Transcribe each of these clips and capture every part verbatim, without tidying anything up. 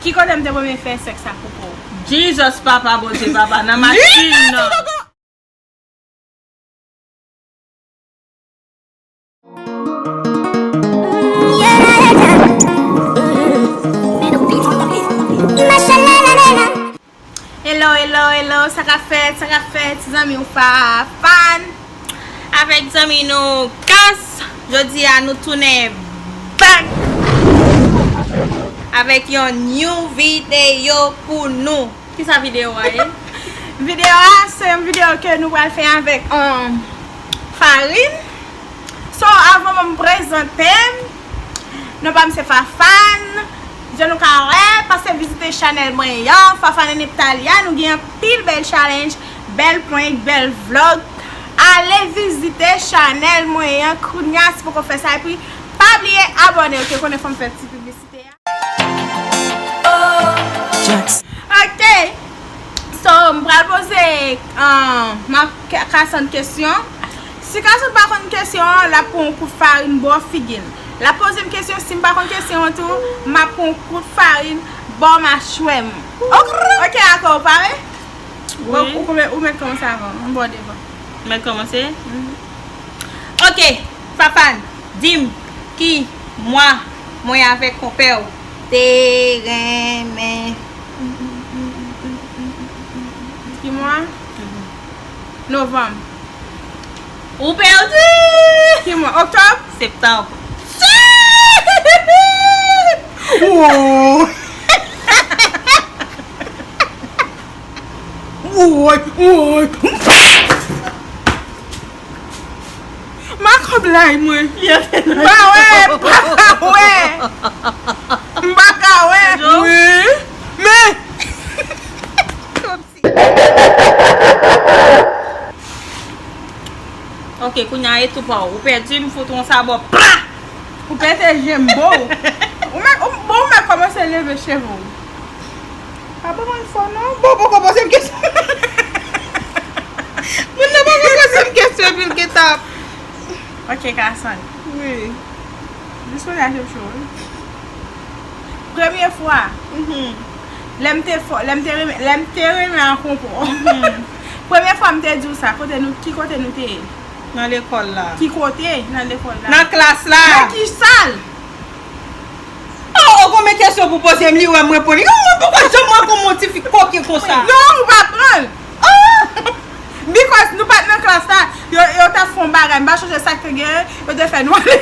Ki kote m te premye fè sèks ak Popo? Jesus, papa, Bondye, papa, nan machin nan. Hello, hello, hello, sa k ap fèt, sa k ap fèt, ti zanmi w Fafan avèk zanmi nou Kas. Jodi a nou tounen back avèk yon new video pou nou. Kisa videyo a ye? Videyo a se yon videyo ke nou pral fè avèk, um, farin. So, avan m prezante m, non pa m se Fafan. Jan nou ka wè, pase vizite chanèl mwen an, Fafan and Natalia. Nou gen anpil bèl challenge, bèl prank, bèl vlog. Ale vizite chanèl mwen an kounya si poko fè sa. Epi, pa bliye abòne, ok? Konnen fò m fè ti piblisite a. Ok. So, m pral poze, uh, ma, Ka-, Kasan kesyon. Si Kasan pa konn kesyon an, l ap pran yon kout farin bò figi l. L ap poze m kesyon, si m pa konn kesyon an tou, m ap pran yon kout farin bò machwè m. Ok, dakò, ou pare? Bon, wi. Ou, ou, ou mèt kòmanse avan, m bò devan. Mèt kòmanse? Mhm. Ok, Fafan, di m ki mwa mwen avèk konpè w te renmen. Ki mwa? Mhm. Novanm. Ou pèdi! Ki mwa? Oktòb? Septanm. Woy! Woy! Woy! M pa ka blag mwen. M pa wè, m pa ka wè. M pa ka wè. Wi. Men. Ok, kounye a e tou pa w. Ou pèdi, m fout yon sabò. Pra! Ou pete je m, bo. Ou mèt, ou, bo, ou mèt kòmanse leve cheve w. Pa ban mwen fò non. Bon, poko poze m kesyon. Moun nan poko poze m kesyon epi l gentan ap. Ok, Kasan. Wi. Jis kounye a je m cho, wi. Premye fwa. Mhm. Lè m te fò, lè m te renmen, lè m te renmen an konpò. Mhm. Premye fwa m te di w sa, kote nou, ki kote nou te ye? Nan lekòl la. Ki kote? Nan lekòl la. Nan klas la. Nan ki sal? Oh, oh, konbyen kesyon pou poze m, li wè m reponn li. Yon moun poko janm wè kòman yon tifi koken konsa. Non, ou pa pran l. Oh! Because nou pa t nan klas la, yo, yo t ap fè yon bagay, m pa chonje sa k te genyen, yo te fè nou ale.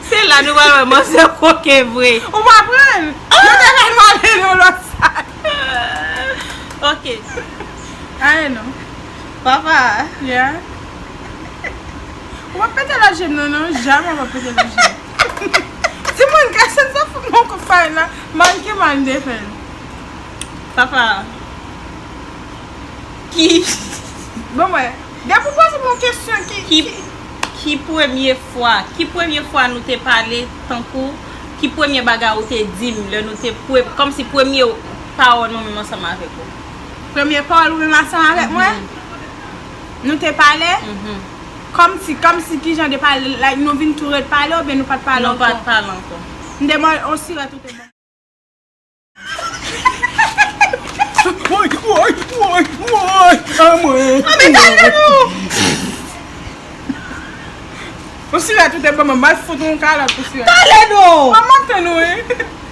Se la nou pral wè manzè koken vre. Ou pa pran l. Yo te fè nou ale nan lòt sal. Ok. Ayen non. Papa. Yeah. Ou pa pete lòt je m non, non. Jamè w pa pete lòt je m. Timoun, Kasan sa fout mwen kou fay la. Manke man defen. Papa. Ki? Bon, mwen. Depi w poze m yon kesyon ki, ki, ki, ki premye fwa, ki premye fwa nou te pale tankou, ki premye bagay ou te di m lè nou te pre-, kòmsi premye pawòl nou menm ansanm avèk ou? Premye pawòl ou menm ansanm avèk mwen? Mhm. Nou te pale? Mhm. Kòmsi, kòmsi ki jan de pale, like, nou vin tou ret pale oubyen nou pa t pale ankò? Nou pa t pale ankò. M te mande yon sirèt ou te mande. Woy, woy, woy, woy, a mwen. A, men talè non. Yon sirèt ou te ban mwen, m al fout yon kalòt pou sirèt. Talè non. Mwen monte nou, wi.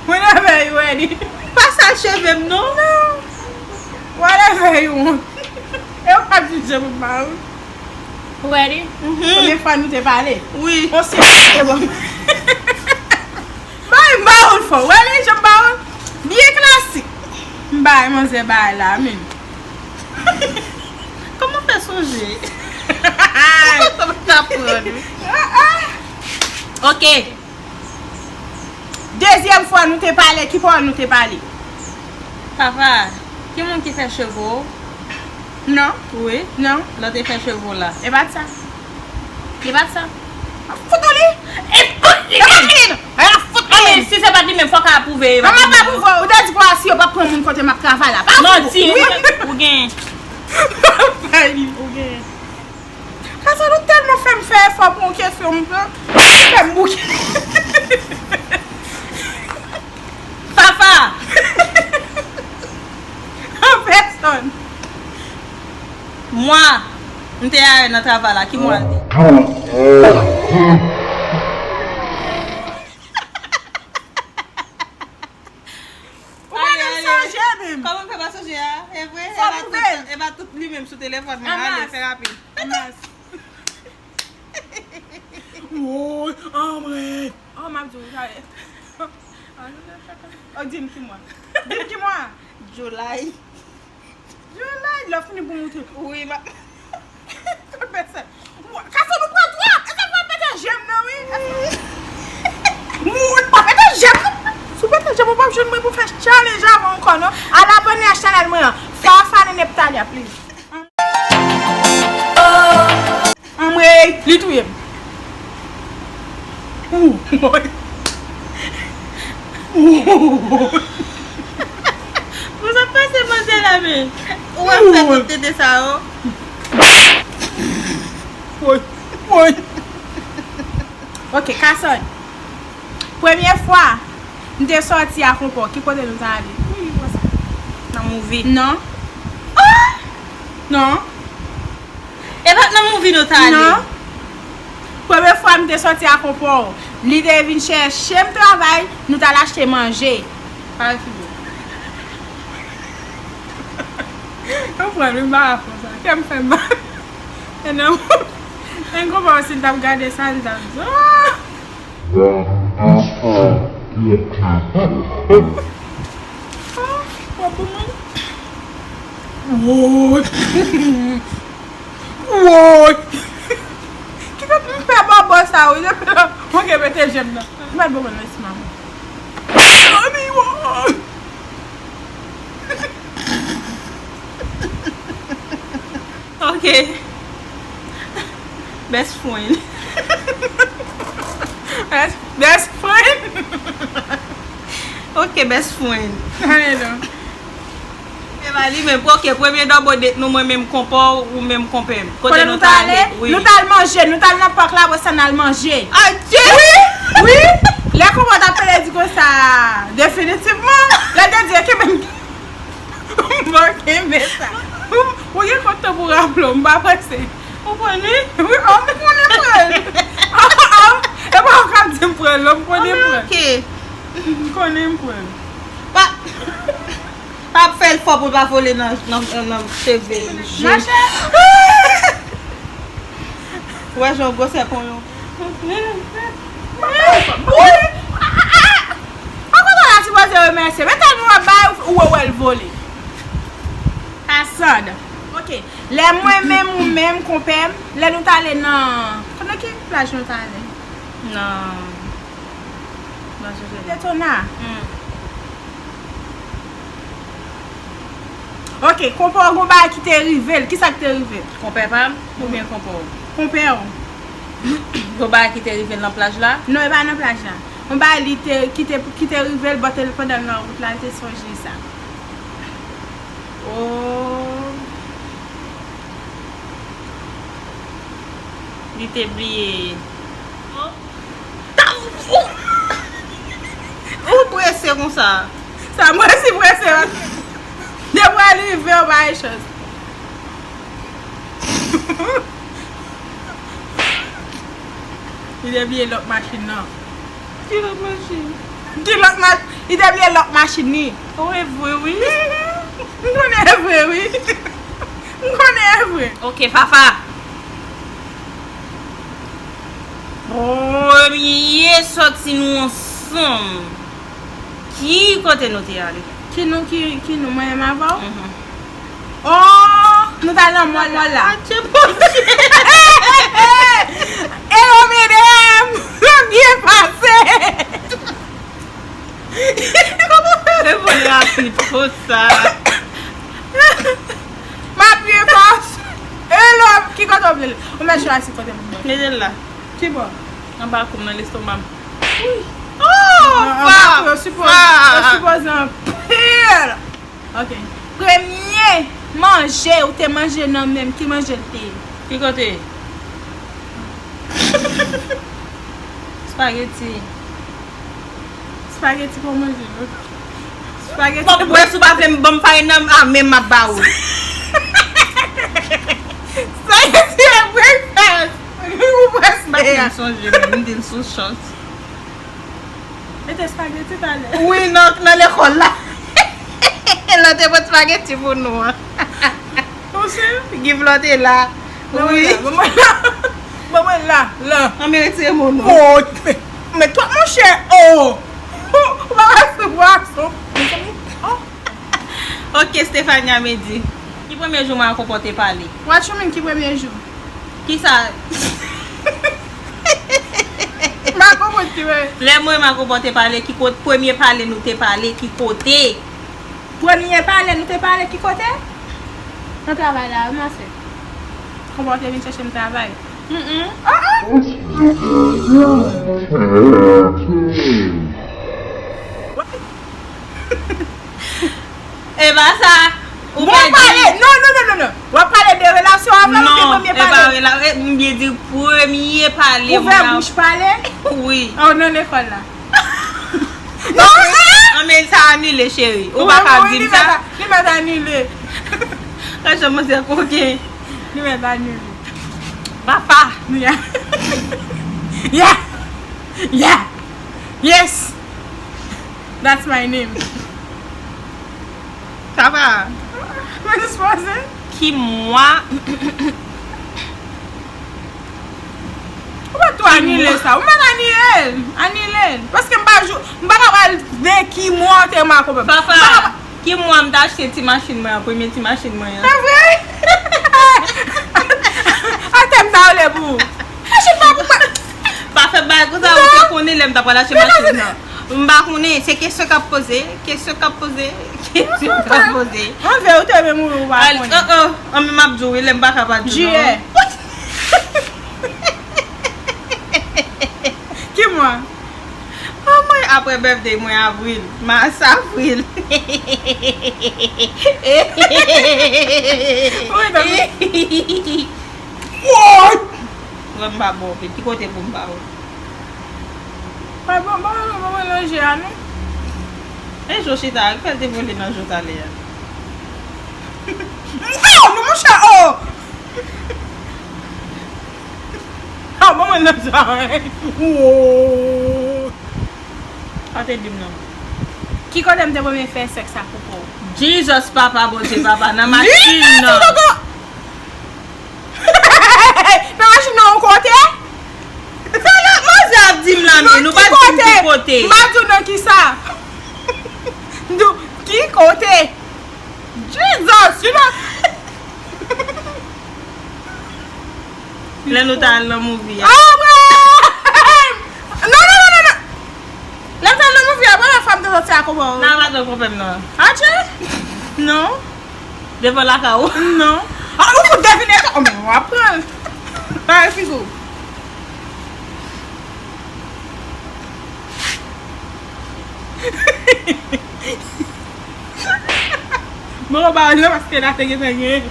Whatever you ready. Pa sal cheve m non. Non. Whatever you want. E w pa di je pou m pa, wi. Ou ready? Mhm. Premye fwa nou te pale. Wi. Yon sirèt ou te ban mwen. Bay, m ba ou l fò. Wè li, jan m ba ou l. Byen klasik. M bay manzè bay la, men. Kòman fè sonje? Kòman fè m ta pran, wi? Ah, ah. Ok. Dezyèm fwa nou te pale, ki pawòl nou te pale? Papa, ki moun ki fè cheve w? Non. Wi. Non. Lè w te fè cheve w la. E pa t sa. E pa t sa. Fout ou li? E pa t li menm. E pa t li menm. E pa t li menm. Si se pa t li menm, fòk a apwouve. E pa t li menm. Manman pa apwouve. Ou te di pou asi yo pa pran moun kote m ap travay la. Pa apwouve. Manti. Wi. Ou gen. Ou gen. Sa nou tèlman fè m fè efò pou yon kesyon, m fè m bouke. Fafa! An pèsòn. Mwa, m te ayè nan travay la, ki mwa l te? Ou pa menm sonje menm. Kòman fè pa sonje a? E vre? Fò m ouvè l. E pa tout li menm sou telefòn mwen. Ale, fè rapid. Anmas. Woy, anmwey. Oh, m ap di w, sa ye. Oh, di m ki mwa. Di m ki mwa. July. July, lè w fini pou moute. Wi, ma. Kote pèsè? Kason, nou pran twòp. Eske w pete je m nan, wi? Wi, pa pete je m. Si w pete je m, ou p ap jwenn mwen pou fè challenge avè w ankò, non. Al abòne a chanèl mwen an. Fafa Nene Ptalia, please. Anmwey, li touye m. Ou, woy. Ou, woy. Bon, sa pase manzè la, men. Ou ap fè tout tete sa yo. Woy, woy. Ok, Kason. Premye fwa, m te sòti ak yon pò. Ki kote nou t ale? Nan movie. Non. Ah! Non. E pa t nan movie nou t ale? Non. Premye fwa m te sòti ak yon pò, li te vin chèche m travay, nou t al achte manje. Pale figi w. Konprann, m pa ka fè sa. Kè m fè m mal. E nan, men konprann si l t ap gade sa, li t ap di, ah! Woy! Woy! Ki fè m pè bòbò sa, wi, depi lè mwen gen mete je m nan. Mèt bòbò nan lèstomak mwen. Anmwey, woy! Ok. Best friend. Best, best friend. Ok, best friend. Anyen non. E pa li menm. Ok, premye double date nou, mwen menm konpè w, ou menm konpè m. Kote nou t ale? Wi. Nou t al manje, nou t al nan pak la, apre sa n al manje. Adye! Wi, wi. Lè konpè w t ap pale di konsa, definitivman, lè l te di, ok, men M pa kenbe sa. Ou gen kont tan pou raple w, m pa prese. Ou pran li? Wi, oh, m konnen pran l. Oh, oh, e pa ou k ap di m pran l, non, m konnen pran l. Ok. M konnen m pran l. Pa, pa ap fè l fò pou l pa vole nan, nan, nan cheve. Mache. Ou wè jan w gwosè kon yon. Wi! An kontan la sipoze remèsye. Men tèlman w ap bay, ou wè, wè l vole. Kasad. Ok. Lè mwen menm ou menm, konpè m, lè nou t ale nan, nan ki plaj nou t ale? Nan Letona. Hmm. Ok, konpè w gon bagay ki te rive l. Kisa ki te rive l? Konpè pa m oubyen konpè w? Konpè w. Gon bagay ki te rive l nan plaj la? Non, e pa nan plaj la. Yon bagay li te, ki te, ki te rive l, but pandan l nan wout la, l te sonje sa. Oh. Li te bliye. Ou prese konsa. Sa mwen si prese. Depi w rive, w pa gen chans. Li te bliye lòk machin nan. Ki lòt machin? Ki lòt ma-, li te bliye lòk machin li. Oh, e vre, wi. M konnen e vre, wi. M konnen e vre. Ok, Fafa. Premye sòti nou ansanm. Ki kote nou te ale? Ki nou, ki, ki nou, mwen menm avè w? Mhm. Oh, nou t al nan mòl la. Atye, Bondye. Hello, medam. Byen pase. Kòman w fè reponn rapid konsa? M ap byen pase. Hello, ki kote w vle l? Ou mèt chwazi kote pou mwen. Mete l la. Ki bò? Anba kou m, nan lestoma m. Wi. Oh, anba kou, yo sipoze, yo sipoze anpil. Ok. Premye manje ou te manje nan men m, ki manje l te ye? Ki kote? Spageti. Spageti pou manje, ok. Spageti. Bon, wè, si w pa vle m ban m farina, a, men m ap ba ou. Spageti e breakfast. Ou prèske. M pa t menm sonje, men m di l sou chans. Mete spageti talè. Wi, nan, nan lekòl la. Lò te pot spageti pou nou an. Ou si? Give lò te la. Wi. Ban mwen la. Ban mwen la, la. An men retire mo nou. Oh, men, men twòp monchè. Oh. Ou pa ka fè pwason. Mezanmi. Oh. Ok, Stefania Mendy. Ki premye jou Marco Pò te pale? What you mean, ki premye jou? Kisa? Marco Pò te pale. Lè mwen Marco Pò te pale, ki kote premye pale nou te pale, ki kote? Premye pale nou te pale, ki kote? Nan travay la, wi, ma sè. Konpòte vin chèche m travay. Mm, mm. Ah, ah. E pa sa. Ou pèdi. Bon, pale. Non, non, non, non, non. W ap pale de relasyon avè l oubyen premye pale? Non, e pa rela-, e, m byen di premye pale. Ouvè bouch pale? Wi. Oh, nan lekòl la. Non, non, non. An, men sa anile, cheri. Ou pa ka di m sa. Li mèt anile. Rachel, mwen se koken. Li mèt anile. Papa. Yeah. Yeah. Yeah. Yes. That's my name. Sa va? Mwen jis poze. Ki mwa? Ou pa tou anile sa. Ou pa anile l. Anile l. Paske m pa jou, m pa ka pale de ki mwa w te renmen ak yon pèp. Papa, ki mwa m te achte ti machin mwen an, premye ti machin mwen an? Se vre? Atè m ta rele pou ou. Machin pa pou mwen. Pa fè bagay konsa, ou te konnen lè m ta pral achte machin nan. M pa konnen, se kesyon k ap poze, kesyon k ap poze, kesyon k ap poze. Anvè, ou te vle mouri, ou pa konnen. Oh, oh, an men m ap di w, wi, lè m pa ka pa di w non. Jiyè. Ki mwa? Oh, mwen, apre birthday mwen, avril, mas, avril. Wi, tankou. Woy! Mwen m pa bon, ki kote pou m ba ou? Mwen bon, bon, bon, bon, nan je a, non. E jo chita, ki fè l te vole nan je w talè a? Oh, non, monchè, oh! Oh, bon, mwen nan je a, hein. Oh! Sa te di m non. Ki kote m te premye fè sèks ak koko? Jesus, papa, Bondye, papa, nan machin nan. Nan machin nan, yon kote? Sa lòt manzè ap di m la, men nou pa di m ki kote. M pa di w nan ki sa. M di w ki kote? Jesus, you know. Lè nou ta al nan movie a. Ah, mwen! Non, non, non, non, non. Lè m t al nan movie a, premyè fwa m te sòti ak konpè w. Nan, pa t konpè m non. Atchè? Non. Devan lakay ou? Non. Ah, ou fout devine ka. Oh, men w ap pran l. Pare figi w. Bon, ba, non, paske la te gentan gen.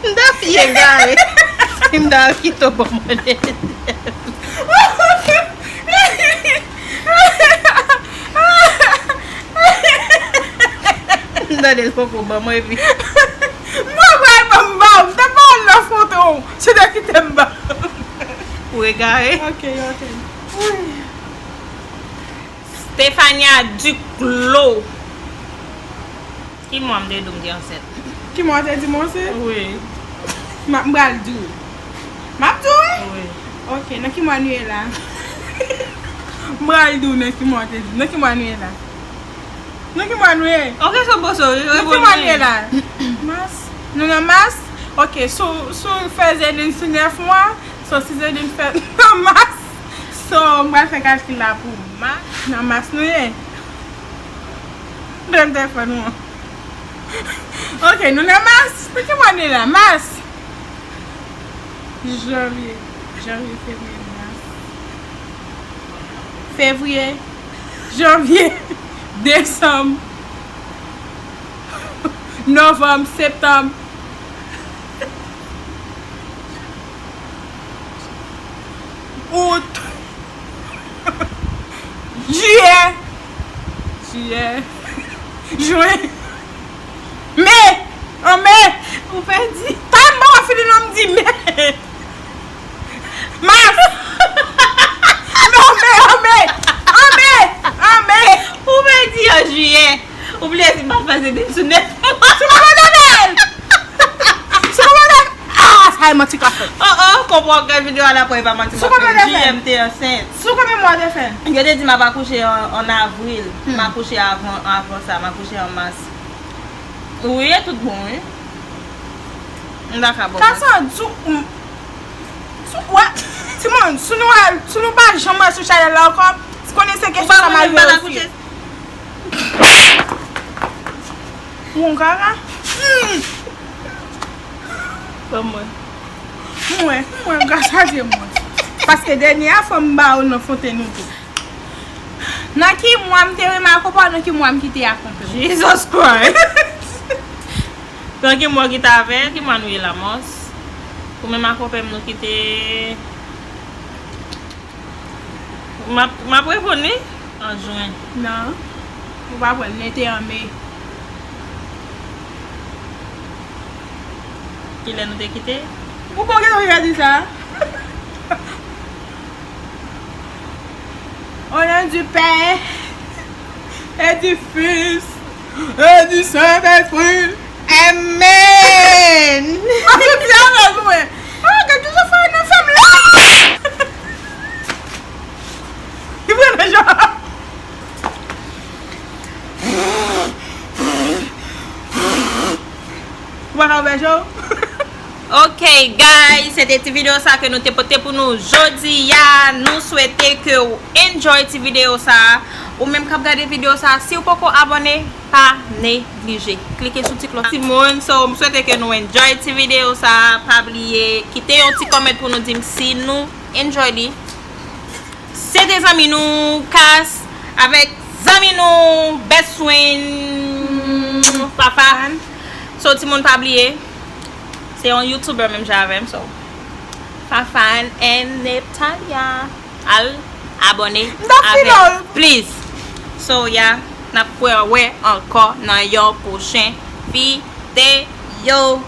M ta fye gare. M ta kite w ban mwen de. M tande l poko ban mwen epi. Mwen pral ban m ba w. M te ba w nan foto w. Se te kite m ba w. Ou egare. Ok, ok. Stefania Duclos. Ki mwa m te di w m te ansent? Ki mwa w te di m ansent? Wi. M ap, m pral di w. M ap di w, wi? Wi. Ok, nan ki mwa nou ye la? M pral di w nan ki mwa w te di. Nan ki mwa nou ye la? Nan ki mwa nou ye? Ok, se bon, se, nan ki mwa nou ye la? Mas. Nou nan mas? Ok, si w, si w fè Zedin sou nèf mwa, so si Zedin fè nan mas, so m pral fè kalkil la pou w. Mas, nan mas nou ye? Dèm telefòn ou an. Ok, nou nan mas. Nan ki mwa nou ye la? Mas. Janvye. Janvye, fevriye, mas. Fevriye. Janvye. Desanm. Novanm, septanm, out, jiyè, jiyè, jen, me, an me. Ou pèdi. Tan m pa fini non, m di me. Mas. Non, me, an me, an me, an me. Ou pèdi an jiyè. Ou bliye si m pa t pase de sou nèf mwa. Sou kòmantè fè l. Sou kòmantè. Ah, sa e manti k ap fèt. Oh, oh, konpran gad videyo a la pou e pa manti m ap fè. Sou kòmantè fè l. J M te ansent. Sou konbyen mwa te fè l? Yo te di m ap akouche an, an avril. M akouche avan, avan sa, m akouche an mas. Wi, e tout bon, wi. M ta ka ba w manti. Kasa, sou, sou, wè, timoun, si nou al, si nou pa janm wè sou chanèl la ankò, si konnen se kesyon sa m al veye. Bon, kaka. Hmm. Ban mwen. Mwen, mwen, gras a Dye, mwen. Paske dènye a, fò m ba ou nan fonte nou tou. Nan ki mwa m te remake w, pa nan ki mwa m kite akonpe w? Jesus Christ! Nan ki mwa w kite avè, ki mwa nou ye la, mòs? Ou menm akonpe m nou kite. M ap, m ap reponn, wi. An jen. Non. Ou pa pran, nou te an me. Kilè nou te kite? Ou pa gentan di sa? Au nom du Père et du Fils et du Saint-Esprit. Amen! Mwen di amen, mwen. Ah, gad ki jan fè nan fè m la. Li pran nan jan. Ou pa ka ouvè je w? Ok, guys, se te ti videyo sa ke nou te pote pou nou jodi a. Nou swete ke w enjoy ti videyo sa. Ou menm k ap gade videyo sa, si w poko abòne, pa neglije klike sou ti klòch. Timoun, so, m swete ke nou enjoy ti videyo sa. Pa bliye kite yon ti kòmant pou nou di m si nou enjoy li. Se te zanmi nou Kas avèk zanmi nou Best Friend Fafan. So, timoun, pa bliye, se yon YouTuber menm jan avè m, so, Fafan and Neptalia. Al abòne avè m, please. So, yeah, n ap wè, wè ankò nan yon pwochen videyo.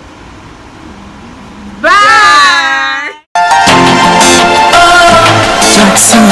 Bye! Jackson,